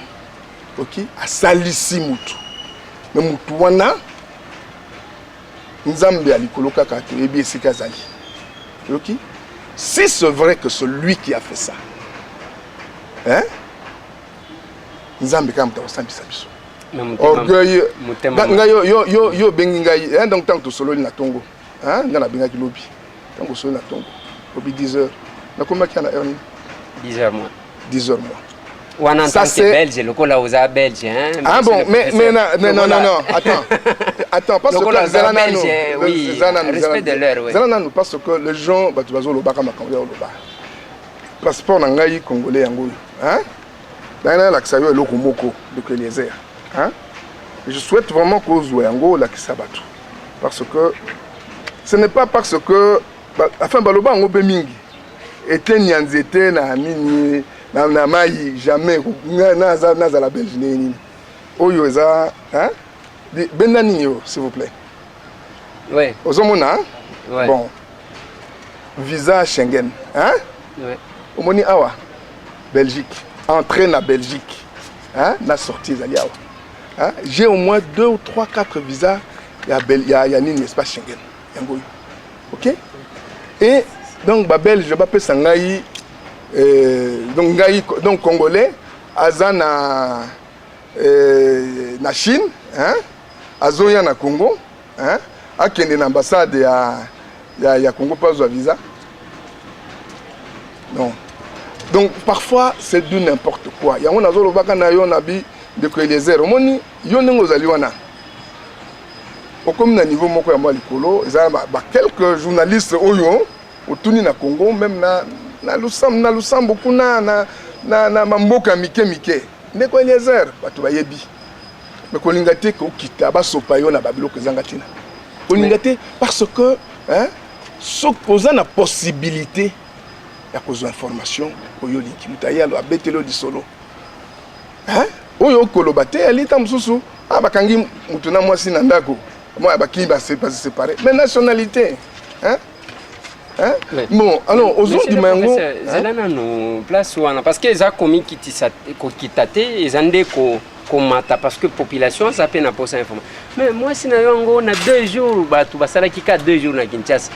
ok, asalisi mutu, me mutu wana, Nzambe ya likolo kaka toyebi esika azali. Oyoki, si c'est vrai que c'est lui qui a fait ça, hein, Nzambe kaka moto akosambisa biso. Mais motema- Orgueil. Motema. Ngai yo obengi ngai, hein, donc ntango tosololi na ntongo, hein, ngai nabengaki lobi, ntango osololi na ntongo lobi 10 heures, nakomaki na heure nini? 10 heures moins. 10 heures moins. Wana en Ça, tant que belge, lokola oza belge, hein, Ah monsieur bon, le mais professeur. mais non, non, Lokola- non, attends. Attends, parce Lokola que zala oza nanu, belge, oui, zala nanu, respect zala de l'heure, oui. Zala nanu, parce que les gens bato bazolobaka makambo ya oloba. Passeport na ngai congolais yango oyo, hein? Ngai nalakisa yo eloko moko, ndeko Eliezer, hein? Je souhaite vraiment kozwa yango, olakisa bato. Parce que ce n'est pas parce que enfin baloba yango mpe mingi eteni ya nzete na nini na mai, jamais ngai nazala belge ndenge nini oyo eza, hein? Benda nini oyo, s'il vous plaît. Ozomona, hein? Ouais. Bon, visa Schengen, hein? Ouais. Omoni awa Belgique, entrée na Belgique, hein? Na sortie ezali awa, hein? J'ai au moins deux ou trois, quatre visas ya nini, espace Schengen yango oyo, ok. Et donc babelge bapesa ngai, donc ngai, donc congolais aza na Chine, hein? Azoya na Congo, hein? Akende na ambassade ya Congo mpo azwa visa? Non. Donc parfois c'est du n'importe quoi. Yango nazolobaka na yo na bi, ndeko Eliezer, omoni yo ndenge ozali wana, okomi na niveau moko ya mwa likolo. Eza ba quelques journalistes oyo otuni na Congo, même na Lusambo kuna na bamboka ya mike mike. Ndeko Eliezer, bato bayebi, me kolinga te kokita basopa yo na babiloko ezanga ntina. Kolinga te, parce que, hein, soki oza na possibilité Ya kozwa information oyo olingi. Moto aye alo abeteli yo lisolo. Hein? Oyo okoloba te ali ntango mosusu ah, bakangi moto na mwasi na ndako mwa bakimi base séparé mais nationalité hein? Hein? Ouais. Bon, alors ozondima yango. Zela nanu place wana parce que eza komikitisa kokita te, eza nde komata parce que population aza mpe na posa information. Mais mwasi na yo yango na 2 jours, bato basalaki ka 2 jours na Kinshasa,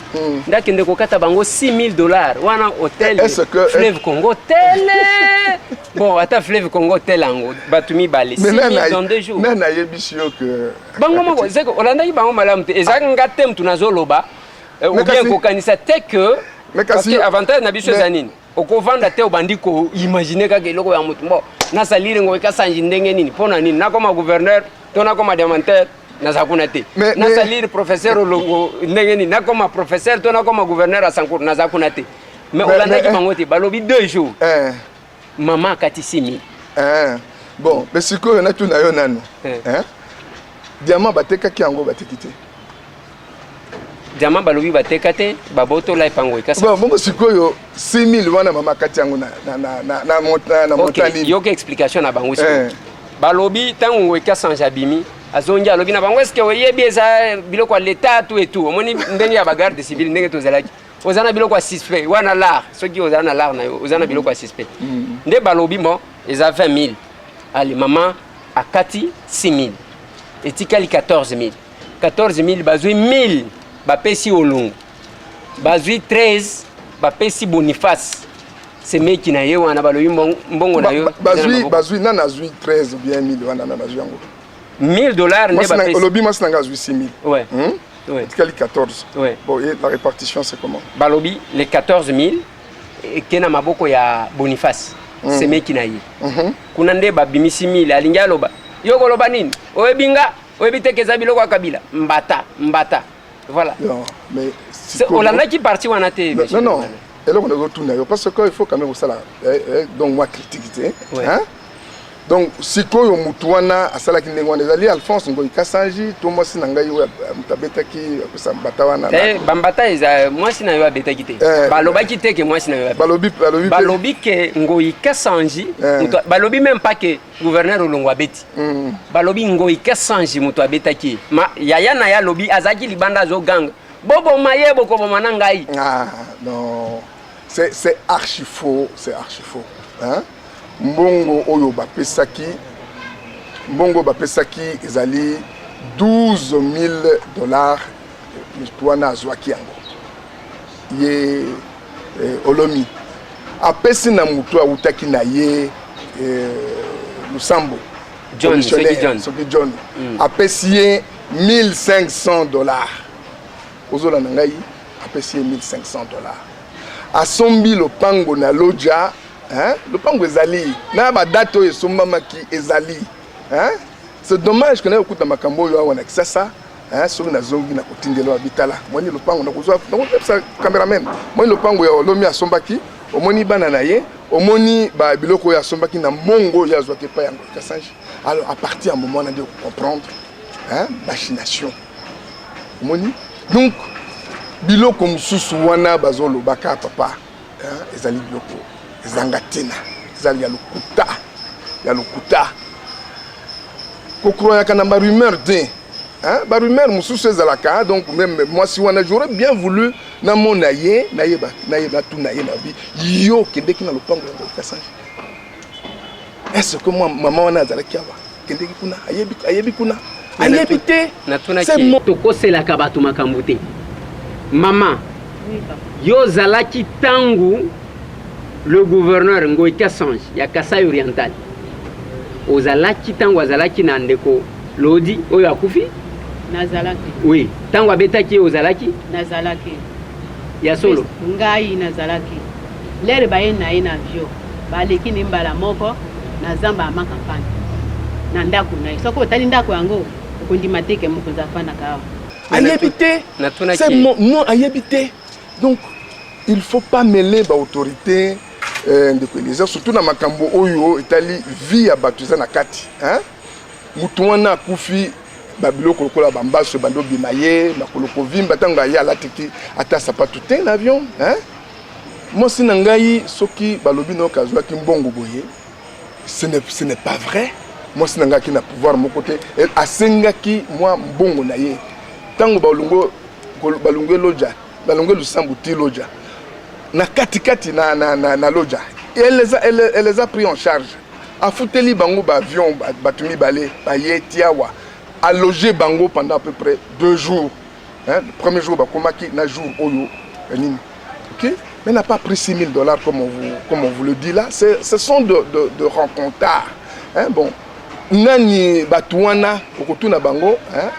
nde akende kokata bango 6000 $ wana hotel Est-ce que- Fleuve Congo Hotel. Bon, ata Fleuve Congo Hotel yango, bato mibale, 6000 dans 2 jours. Nani ayebisi yo ke Bango moko zeko olandaki bango malamu te. Ezalaki nga te mutu nazoloba ou Mais bien kokanisa te que Mais parce kasi que avantage na biso Mais- eza nini? Okovanda te, obandi koimagine kaka eloko ya motu. Bon, nasaliri ngo ekasanji ndenge nini, mpo na nini nakoma gouverneur to nakoma diamantaire, naza kuna te. Nasaliri professeur Olongo ndenge nini, nakoma professeur to nakoma gouverneur ya Sankuru, naza kuna te. Mais olandaki bango te, balobi 2 jours, mama akati 6000. Eh. Bon, mais sikoyo natuna yo nanu. Hein? Diamant batekaki yango, bateki te? Diamant balobi bateka te, babotola epango ekasa. Bon, bongo sikoyo 6000 wana mama akati yango na montant nini? Yoka explication na bango sikoyo. Balobi ntango ngo ekasange abimi, azongi, alobi na bango: eske oyebi eza biloko ya leta tu etu? Omoni ndenge ya bagarde civile, ndenge tozalaki, oza na biloko ya suspect wana lar, soki oza na lar na yo, oza na biloko ya suspect. Nde balobi mo eza 20 000. Ale, mama akati 6 000, etikali 14 000. 14 000, bazwi 1000, bapesi Olongo, bazwi 13, bapesi Boniface semeki na ye wana. Balobi mbongo na yo eza na Bazwi maboko. Bazwi nani azwi 13 ou bien 1000 wana? Nani azwi yango? 1000 $ nde bapesi. Olobi mwasi na nga azwi 6000. Ouais. Ouais. Etikali 14. Ouais. Bon, et la répartition, c'est comment? Balobi les 14 000 eke na maboko ya Boniface semeki na ye. Kuna nde babimisi 1000. Alingi aloba, yo koloba nini? Oyebi nga, oyebi te ke eza biloko ya Kabila, mbata mbata, voilà. Non, mais Olandaki parti wana te? Non, Monsieur non, non. Lomane. Eloko nazotuna yo, parce que il faut quand même kosala donc moi critique te. Hein? Donc sikoyo motu wana asalaki ndenge wana, ezali Alphonse Ngoi Kasanji to mwasi na ngai oyo moto abetaki, apesa mbata wana? Te, bambata eza mwasi na yo abetaki te. Balobaki te ke mwasi na yo abetaki. Balobi Balobi ke Ngoi Kasanji balobi même pas ke gouverneur Olongo abeti. Balobi Ngoi Kasanji moto abetaki ye. Ma yaya na ye alobi azalaki libanda, azoganga: "Boboma ye, bokoboma na ngai." Ah non, c'est archi faux, c'est archi faux, hein? Mbongo oyo bapesaki, mbongo bapesaki ezali 12 000 $. Motu wana azwaki yango ye olomi apesi na motu awutaki na ye Lusambo. John, Commissionnaire, soki John. Soki John apesi ye 1500 $. Ozolanda ngai? Apesi ye 1500 $, asombi lopango na Loja, hein? Lopango ezali na badate oyo esombamaki ezali, hein? C'est dommage ke nayokuta makambo oyo awa na Kisasa, hein? Soki nazongi na kotindela babitala, moni lopango nakozwa, nakopesa cameraman, moni lopango ya olomi asombaki, omoni bana na ye, omoni ba biloko oyo asombaki na mbongo oyo azwaki epai yango Kasanji. Alors à partir ya moment wana nde okocomprendre, hein? Machination, omoni. Donc biloko mosusu wana bazolobaka, papa, hein, ezali biloko ezanga ntina, ezali ya lokuta, ya lokuta. Kokroyaka na barumeur te, hein? Barumeur mosusu ezalaka. Donc même mwasi wana, j'aurais bien voulu namona ye, nayeba, nayeba, natuna ye na bi yo okendeki na lopango ya Ngoi Kasanji. Est ce que mwa mama wana azalaki awa, akendeki kuna, ayebi, ayebi kuna, ayebi te? Natunaki, tokoselaka bato makambo te. Mama, Oui, papa. yo ozalaki ntango le gouverneur Ngoi Kasanji ya Kasai Oriental, ozalaki ntango azalaki na ndeko Lodi oyo akufi? Nazalaki. Oui, ntango abetaki ye, ozalaki? Nazalaki. Ya solo? Ngai nazalaki. Lere baye na ye na avion, baleki ni mbala moko na zamba ya Makampane na ndako na ye. Soki otali ndako yango, okondima te ke mokonzi afandaka awa. Ayebi te. Natunaki. C'est non, ayebi te. Donc il faut pas mêler baautorité, ndeko Eliezer, surtout na makambo oyo etali vie ya bato eza na kati, hein? Motu wana akufi, babiloko lokola bambaso ebandi obima ye makolo kovimba ntango aye, alatiki ata sapatu te na avion, hein? Mwasi na ngai soki balobi na yo ke azwaki mbongo boye, ce n'est ce n'est pas vrai. Mwasi na ngai aki na pouvoir moko te, asengaki mwa mbongo na ye ntango balongo balongwe loja, balongwe lusambo ti loja na kati kati na, na, na, na loja, elle les a, elle, elle les a pris en charge, afuteli bango ba avion, bato mibale baye ti awa, aloge bango pendant à peu près 2 jours, hein, le premier jour bakomaki na jour oyo nini, ok, mais n'a pas pris 6 000 $ comme on vous le dit là. Ce sont de rencontards, hein. Bon, nani bato wana okotuna bango, hein,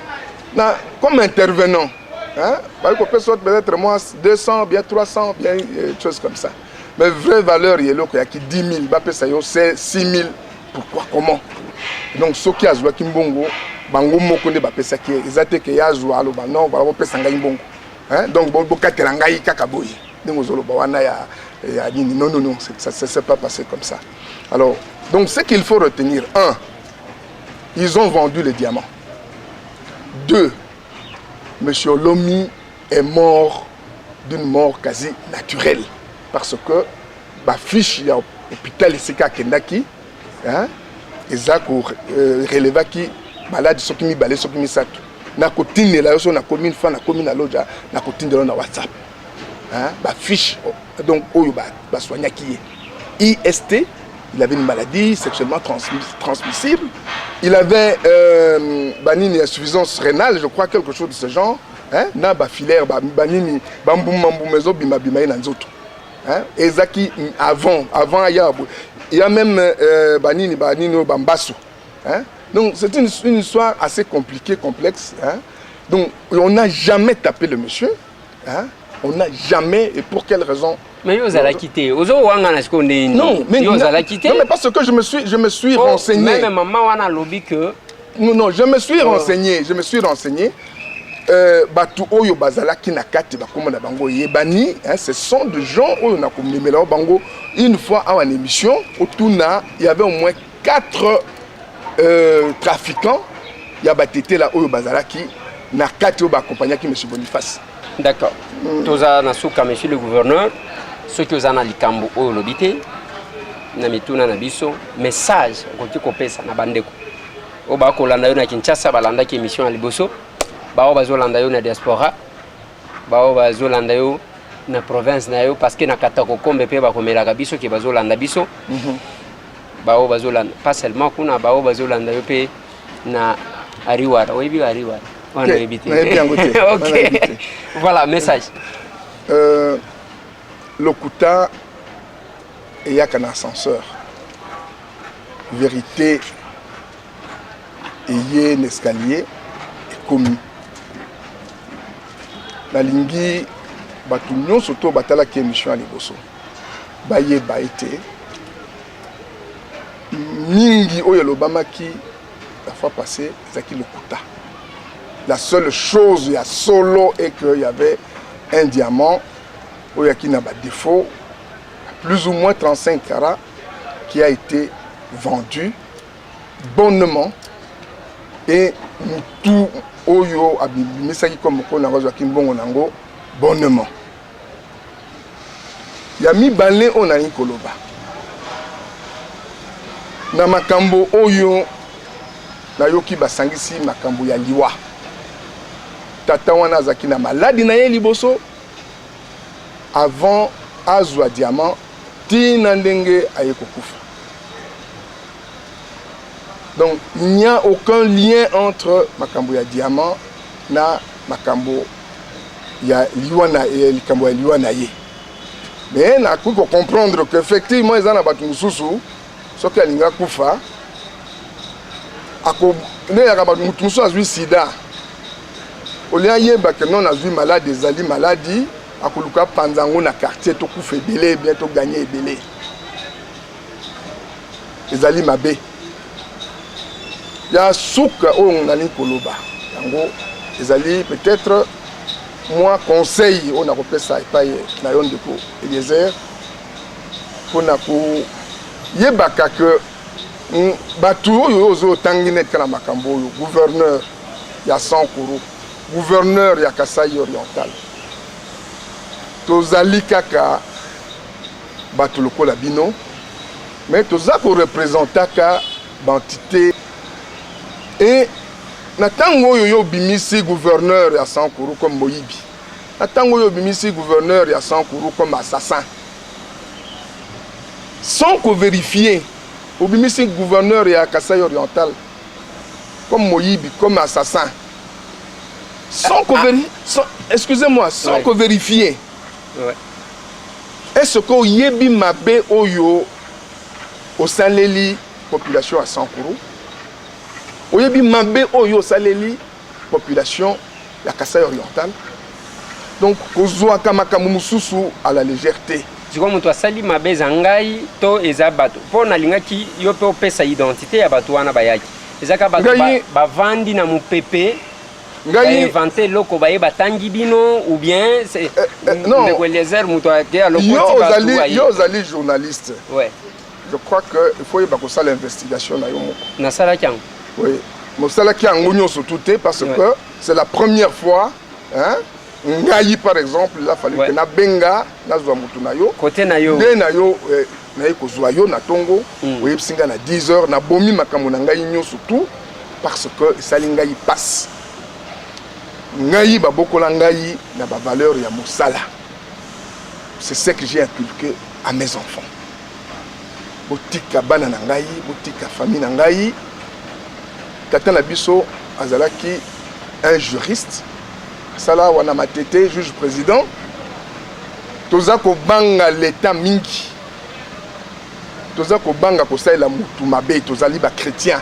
na comme intervenant, hein, bali kopesa peut-être moi 200, bien 300, bien chose comme ça, mais vraie valeur ya eloko yaki 10 000, bapesa yo 6 000, pourquoi, comment? Donc soki azwaki mbongo, bango moko nde bapesaki ye. Eza te ke ye azwa, aloba non, voilà, bopesa ngai mbongo, hein? Donc bokatela ngai kaka boye ndenge ozoloba wana ya nini. Non, non, non, ça ne s'est pas passé comme ça. Alors donc, ce qu'il faut retenir: un, ils ont vendu les diamants; deux, monsieur Lomi est mort d'une mort quasi naturelle, parce que bafiche ya hôpital esika akendaki, hein, eza korelevaki maladi soki mibale, soki misato. Nakotindela yo so nakomi une fois nakomi na loja, nakotindela yo na WhatsApp, hein, bafiche donc oyo basoignaki ye: IST, il avait une maladie sexuellement transmissible, il avait banini, insuffisance rénale, je crois, quelque chose de ce genre, hein, na bafilaire, banini, bambuma mbuma ezobimabima ye na nzoto, hein, ezaki avant aya boye. Il y a même banini oyo bambaso, hein. Donc c'est une histoire assez compliquée, complexe, hein. Donc on n'a jamais tapé le monsieur, hein. On n'a jamais, et pour quelle raison? Mais yo ozalaki te, ozowangana sikoyo ndenge? Non, mais yo ozalaki te. Non, mais parce que je me suis Oh, renseigné. Même mama wana alobi que Non, non, je me suis Oh. renseigné, je me suis renseigné. Bato oyo bazalaki na kati, bakoma na bango eyebani, hein, ce sont de gens oyo nakomemela bango une fois awa na émission otuna. Il y avait au moins quatre trafiquants ya batetela oyo bazalaki na kati, oyo baaccompagnaki monsieur Boniface. D'accord, toza na suka. Monsieur le gouverneur, soki oza na likambo oyo olobi te na mituna na biso, message okoki kopesa na bandeko oyo bakolanda yo na Kinshasa, balandaki émission ya liboso, bao bazolanda yo na diaspora, bao bazolanda yo na province na yo, parce que na Katakokombe mpe bakomelaka biso ke bazolanda biso, bao bazolanda pas seulement kuna, bao bazolanda yo mpe na Ariwara, oyebi Ariwara wana? Te, oyebi te? Nayebi yango te. Ok. Wana nayebi te. Voilà, message. Lokuta eyaka na ascenseur, vérité eye na escalier ekomi. Nalingi bato nyonso to batalaki émission ya liboso bayeba ete mingi oyo elobamaki la fois passée ezalaki lokuta. La seule chose ya solo est que y avait un diamant oyo yaki na badéfaut, plus ou moins 35 carats, qui a été vendu bonnement, et mutu oyo abimisaki comme mokolo nango azwaki mbongo nango bonnement. Ya mibale oyo nalingi koloba na makambo oyo nayoki, basangisi makambo ya liwa. Tata wana azalaki na maladi na ye liboso avant azwa diamant, ntina ndenge aye kokufa. Donc il n'y a aucun lien entre makambo ya diamant na makambo ya liwa na likambo ya liwa na ye. Mais nakoki kocomprendre que effectivement eza na bato mosusu, soki alingi akufa, ako nde yaka bato. Motu mosusu azwi sida, olia ayeba ke non, azwi maladi, ezali maladi, akoluka panza yango na quartier, tokufa ebele, bien toganye ebele. Ezali mabe. Ya suka oyo nalingi koloba yango ezali peut-être mwa conseil oyo nakopesa epai na yo, ndeko Eliezer, mpona koyebaka ke bato oyo ozotangi neti kaka na makambo oyo, gouverneur ya Sankuru, gouverneur ya Kasai Oriental, tozali kaka Bato lokola bino, mais toza ko representaka ba entite et na tango oyo yo obimisi gouverneur ya Sankuru comme moyibi, na tango oyo obimisi gouverneur ya Sankuru comme assassin sans ko verifier, obimisi gouverneur ya Kasai Oriental comme moyibi, comme assassin sans ko verifier, excusez-moi, sans ko verifier. Est-ce que oyebi mabe oyo osaleli population ya Sankuru? Oyebi mabe oyo osaleli population ya Kasai Oriental? Donc kozwaka makambo mosusu à la légère te. Sikoyo moto asali mabe eza ngai to eza bato? Mpo nalingaki yo mpe opesa identité ya bato wana bayaki. Ezaka bato bavandi na mopepe, bainvente eloko, baye batangi bino, ou bien non. Ndeko Eliezer, moto ake alokoti bato aye. Yo ozali journaliste. Ouais. Je crois que il faut yeba kosala investigation na yo moko. Nasalaki yango. Oui, mosalaki yango nyonso tout te, parce que c'est la première fois, hein, ngai par exemple, il a fallu que nabenga, nazwa motu na yo. Kote na yo. Nde na yo naye kozwa yo na ntongo. Oyebisi ngai na 10 heures, nabomi makambo na ngai nyonso tout, parce que esali ngai pasi. Ngai babokola ngai na bavaleur ya mosala, c'est ce que j'ai inculqué à mes enfants. Botika bana na ngai, botika famille na ngai. Tata na biso azalaki un juriste, asala wana Matete, juge président. Toza kobanga leta mingi, toza kobanga kosalela mutu mabe. Tozali bachrétien,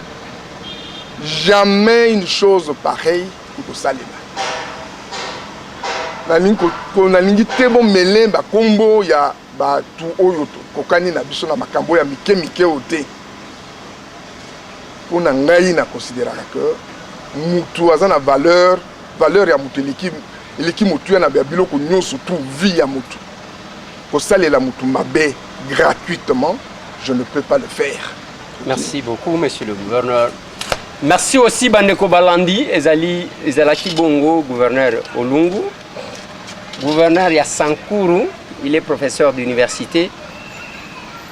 jamais une chose pareille ekosalema. Nalingi te bomele bakombo ya bato oyo tokokani na biso na makambo ya mike mike oyo te. Mpo na ngai, na considéraka que mutu aza na valeur, valeur ya mutu eleki motuya na ya biloko nyonso tout. Vie ya mutu, kosalela mutu mabe gratuitement, je ne peux pas le faire. Merci beaucoup, monsieur le gouverneur. Merci aussi, bandeko balandi. Ezali ezalaki bongo gouverneur Olungu, gouverneur ya Sankuru. Il est professeur d'université.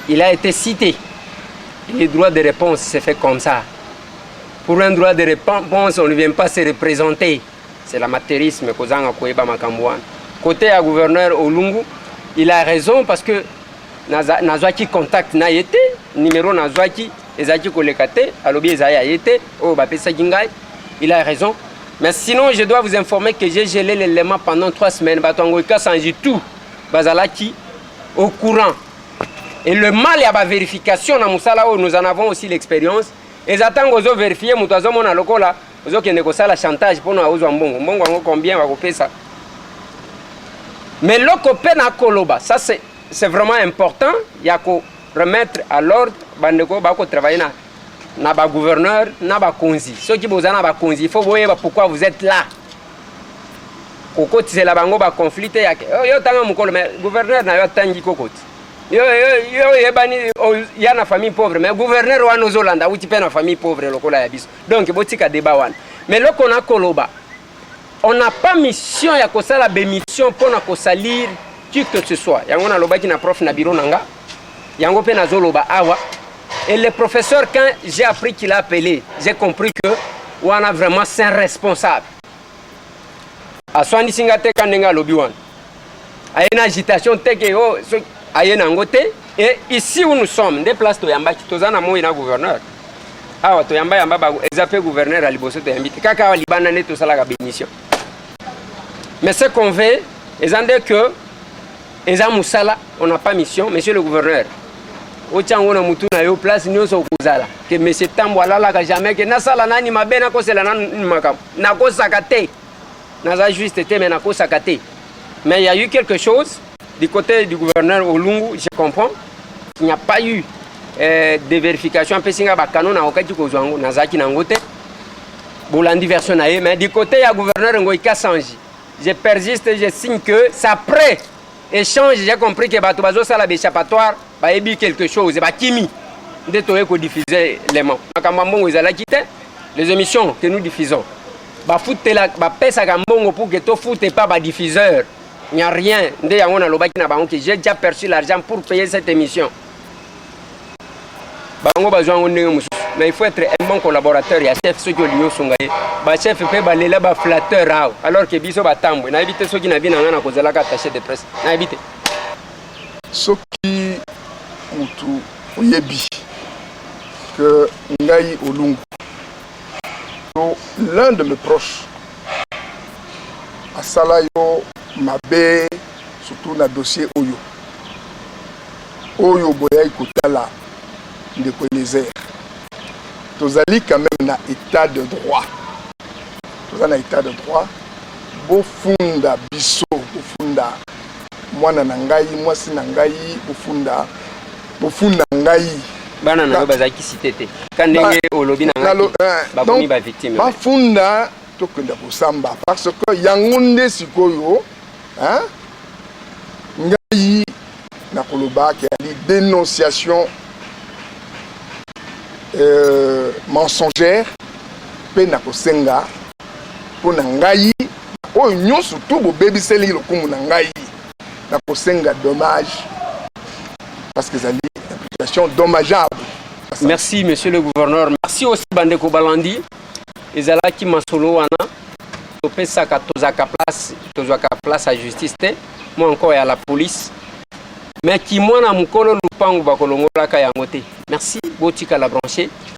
Il a été cité. Le droit de réponse se fait comme ça. Pour un droit de réponse, on ne vient pas se représenter. C'est l'amateurisme, kozanga koyeba makambo wana. Côté ya gouverneur Olungu, il a raison, parce que nazwaki contact na ye te. Numéro nazwaki ezalaki koleka te. Alobi ezali ya ye te oyo bapesaki ngai. Il a raison. Mais sinon, je dois vous informer que j'ai gelé l'élément pendant 3 semaines. Bato yango ekasangi tout bazalaki au courant. Et le mal ya bavérification na mosala oyo, nous en avons aussi l'expérience, eza ntango ozovérifie, moto azomona lokola ozokende kosala chantage mpona ozwa mbongo. Mbongo yango combien bakopesa? Mais loko mpe na koloba, ça c'est vraiment important ya ko remettre à l'ordre bandeko bakotravaille na bagouverneur, na bakonzi. Soki boza na bakonzi, il faut boyeba pourquoi vous êtes là. Kokotisela bango baconflit te. Yake yo tanga mokolo, mais gouverneur na yo atangi kokoti yo oyebani ya na famille pauvre, mais gouverneur wana ozolanda awuti mpe na famille pauvre lokola ya biso. Donc botika débat wana. Mais loko na koloba, on n'a pas mission ya kosala bémission mpona kosalir qui que ce soit. Yango nalobaki na prof na bureau na nga, yango mpe nazoloba awa. Et le professeur, quand j'ai appris qu'il a appelé, j'ai compris que wana vraiment c'est un responsable. Aswanisi nga te ka ndenge alobi wana, aye na agitation te ke o aye na yango te. Et ici où nous sommes nde place toyambaki, toza na moi na gouverneur awa, toyamba yamba, eza mpe gouverneur ya liboso toyambi te. Kaka awa libanda nde tosalaka bémission. Mais ce qu'on veut eza nde que eza mosala, on n'a pas mission. Monsieur le gouverneur, otia yango na mutu na yo, place nyonso okozala, ke monsieur Tambo alalaka jamais ke nasala nani mabe, nakosela nani makambo. Nakosaka te, naza juste te, mais nakosaka te. Mais il y a eu quelque chose du côté du gouverneur Olungu. Je comprends qu'il n'y a pas eu de vérification. Apesi nga bakano, nakokaki kozwa yango, nazalaki nango te. Bolandi version na ye. Mais du côté ya gouverneur Ngoi Kasanji, je persiste, je signe que c'est après échange, j'ai compris que bato bazosala baéchappatoire, bayebi quelque chose, bakimi nde toye kodiffuser lema. Makambo ya mbongo ezalaki te. Les émissions que nous diffusons, bafutela, bapesaka mbongo pour que tofute pa badiffuseur. Il n'y a rien. Nde yango nalobaki na bango que j'ai déjà perçu l'argent pour payer cette émission. Bango bazwa yango ndenge mosusu. Mais il faut être un bon collaborateur ya chef soki olingi osunga ye. Ba chef mpe balela ba flatteur awa alors que biso batambwe. Nayebi te soki na vie na ngai nakozalaka attaché de presse. Nayebi te. Soki mutu oyebi que ngai Olungu to l'un de mes proches asala yo mabe surtout na dossier oyo oyo boyaki kotala ndeko Eliezer, tozali quand même na état de droit, toza na état de droit. Bofunda biso, bofunda mwana na ngai, mwasi na ngai, bofunda, bofunda ngai. Bana na yo bazalaki cité te ka ndenge olobi na ngai, bakomi ba victime. Bafunda, tokenda kosamba, parce que yango nde sikoyo, hein? Ngai nakoloba ke ali dénonciation mensongère, mpe nakosenga mpo na ngai oyo nyonso tu bobebiseli lokumu na ngai, nakosenga dommage, parce que ezali implication dommageable. Merci, monsieur le gouverneur. Merci aussi bandeko balandi. Ezalaki masolo wana topesaka, tozalaka place, tozwaka place ya justice te, mo encore ya la police, mais kimwana mokolo lupangu bakolongolaka yango te. Merci, botikala branché.